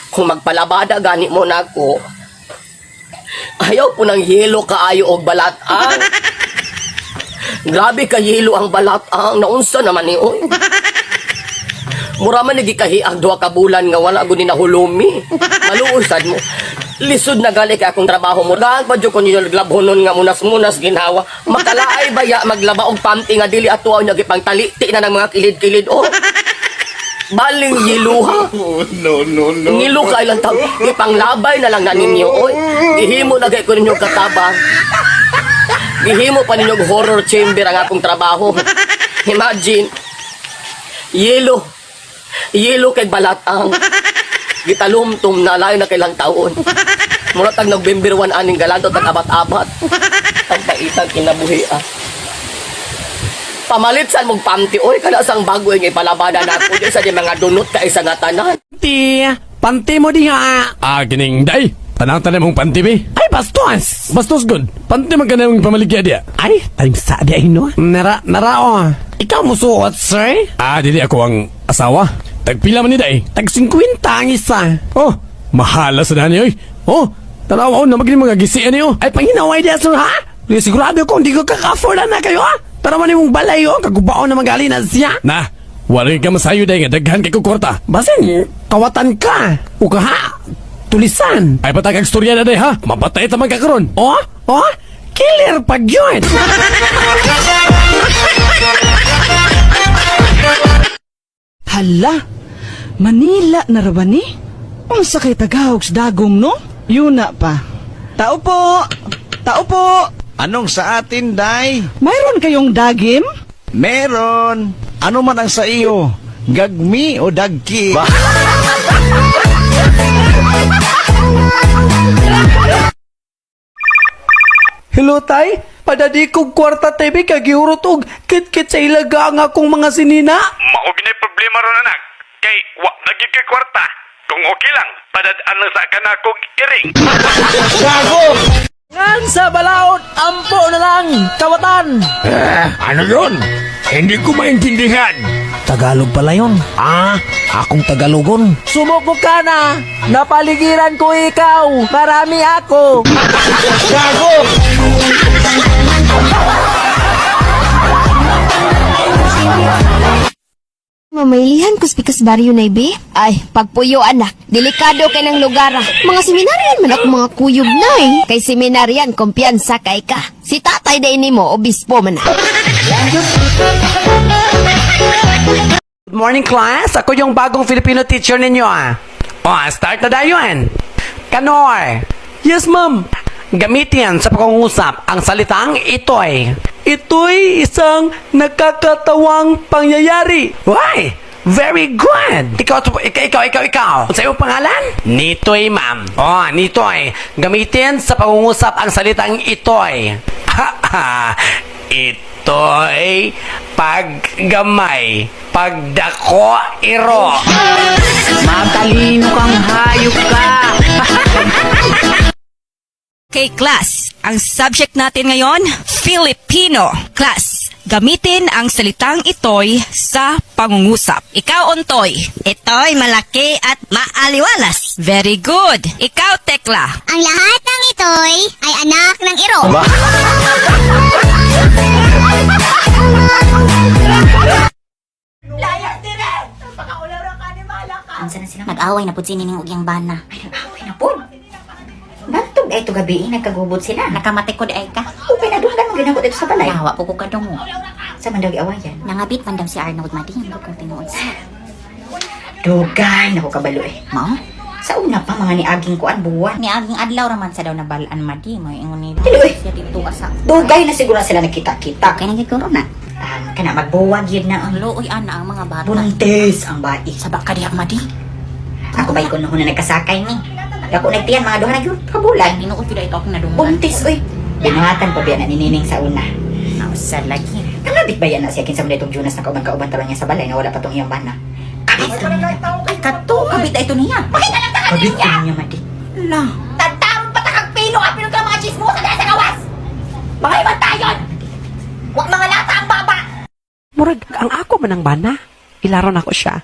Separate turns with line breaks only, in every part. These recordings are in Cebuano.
Kung magpalabada gani mo nako, ayaw po ng yelo kaayo og balatang. Grabe ka yelo ang balatang. Naunsa naman ni oy. Mura man nagikahi ang 2 ka bulan nga wala gud ni nahulumi. Maluoy sad mo. Lisod na gali kay akong trabaho mo. Daan pa jud ko ninyo naglabhonon nga munas-munas ginhawa. Makalaay baya maglaba og panty nga dili ato ang gipangtaliti na ng mga kilid-kilid oh. Baling yiluha.
Oh, no, no, no.
Ngilo ka ilang taon. Ipanglabay na lang na ninyo, oy. Gihimo na kay ko ninyo katabang. Gihimo pa ninyo og horror chamber ang akong trabaho. Imagine, yelo. Yelo kay balatang. Gitalumtum na layo na kailang taon. Mura tag November 1 aning galanto tag abat-abat. Ang paitag kinabuhi ah. Pamalit sa mong panty, oy, kada sang bago nga ipalabada na ako. Di sa di mga dunot ka isa nga tanan.
Panty! Panty mo diha!
Ah, kining day. Tanang-tanan mong panty be.
Ay, bastos!
Bastos gud. Panty man ka na mong pamaligya diya.
Ay, time sa di ay no. Nara, nara oh. Ikaw musuot, sir?
Ah, dili ako ang asawa. Tagpila man ni day.
Tag 50 ang isa.
Oh, mahala sa dani oy. Oh, tanaw on na maging mga gisian niyo.
Ay, panginaway diya, sir, ha? Di sigurado ko, hindi ko kaka-afford na kayo, ha? Tara man yung balay, oh. Kagubaon na magali na siya.
Na, wala ka masayo day nga daghan kay ko kwarta.
Basin, kawatan ka. O ka, ha? Tulisan.
Ay patag ang storya na day ha. Mapatay ta man ka karon.
Oh, oh, killer pag yun.
Hala, Manila na ra ba ni? Unsa kay tagahog sa dagom no? Yuna pa. Tao po! Tao po!
Anong sa atin, Day?
Mayroon kayong dagim?
Meron. Ano man ang sa iyo? Gagmi o dagki?
Hello, tay. Padadi kog kwarta TV kay gihurot og kit-kit sa ilaga ang akong mga sinina.
Mao gini problema ron anak. Kay wa na gyud kay kwarta. Kung okay lang, padad-an lang sa kanakog iring.
Ngan sa balaod, ampo na lang, kawatan.
Ano yun? Hindi ko maintindihan.
Tagalog pala yun. Ah, akong Tagalogon.
Sumuko ka na, napaligiran ko ikaw, marami ako.
Mamailihan ko spikas baryo na ibe. Ay, pagpuyo anak. Delikado kay ng lugar ah. Mga seminaryan man ako mga kuyog na eh. Kay seminaryan, kumpiyansa kay ka. Si tatay day nimo, obispo man ah.
Good morning class, ako yung bagong Filipino teacher ninyo ah. O, start na dayon. Kanor. Yes, ma'am. Gamitin sa pangungusap ang salitang itoy. Ito'y isang nakakatawang pangyayari. Why? Very good! Ikaw, ikaw, ikaw, ikaw, ikaw. Sa iyong pangalan? Nitoy, ma'am. Oh, Nitoy. Gamitin sa pangungusap ang salitang itoy. Ito'y paggamay, pagdako iro.
Matalino kang hayop ka!
Okay, class. Ang subject natin ngayon, Filipino. Class, gamitin ang salitang itoy sa pangungusap. Ikaw, Ontoy.
Ito'y malaki at maaliwalas.
Very good. Ikaw, Tekla.
Ang lahat ng ito'y ay anak ng iro.
Unsa na sila? Nag-away na pud si Nining og iyang bana.
Ay, nag-away na po. Bantog ay to gabi, eh, nagkagubot sila.
Nakamatay ko di ay ka.
Okay na, duhagan mo ginako dito sa balay.
Nawa po ko kadungo.
Sa man daw giawayan.
Nangabit man daw si Arnold Madi, hindi kong tinuod sa.
Dugay na ko kabalo eh.
Mao?
Sa una pa mga niaging kuan buwan.
Niaging adlaw raman sa daw nabalaan Madi, mo ingon ni.
Dili, oy.
Siya dito asa.
Dugay na siguro sila nagkita-kita.
Okay na gyud ko na.
Kana magbuwag yun na
Ang
ang
luoy ana ang mga bata.
buntis ang bai.
Saba ka diha Madi.
Ako ba'y kuno na nagkasakay ni. Dako nagtiyan mga duha na gyud kabulan.
Tinuod gyud ito akong nadunggan.
Buntis oy. Binuhatan pa biya na ni Nining sa una.
Nausa lagi.
Nangabit ba yan na siya kinsa man itong Jonas na kauban-kauban taron niya sa balay na wala pa tong iyang bana. Kabit to niya.
Ay kato, kabit ay ito niya.
Kabit to niya madi.
La.
Tantarong patakang pino at pinong ka mga chismosa dahil sa gawas! Mga ibang tayon! Huwag mga lata ang baba!
Murag, ang ako man ang bana. Ilaron ako siya.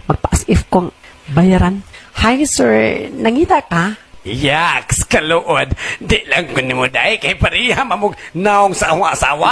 Magpa-as if kong bayaran. Hi, sir. Nangita ka?
Yaks, kaluod. Di lang ko nimo dai kay pareha mamog naong sa akong asawa.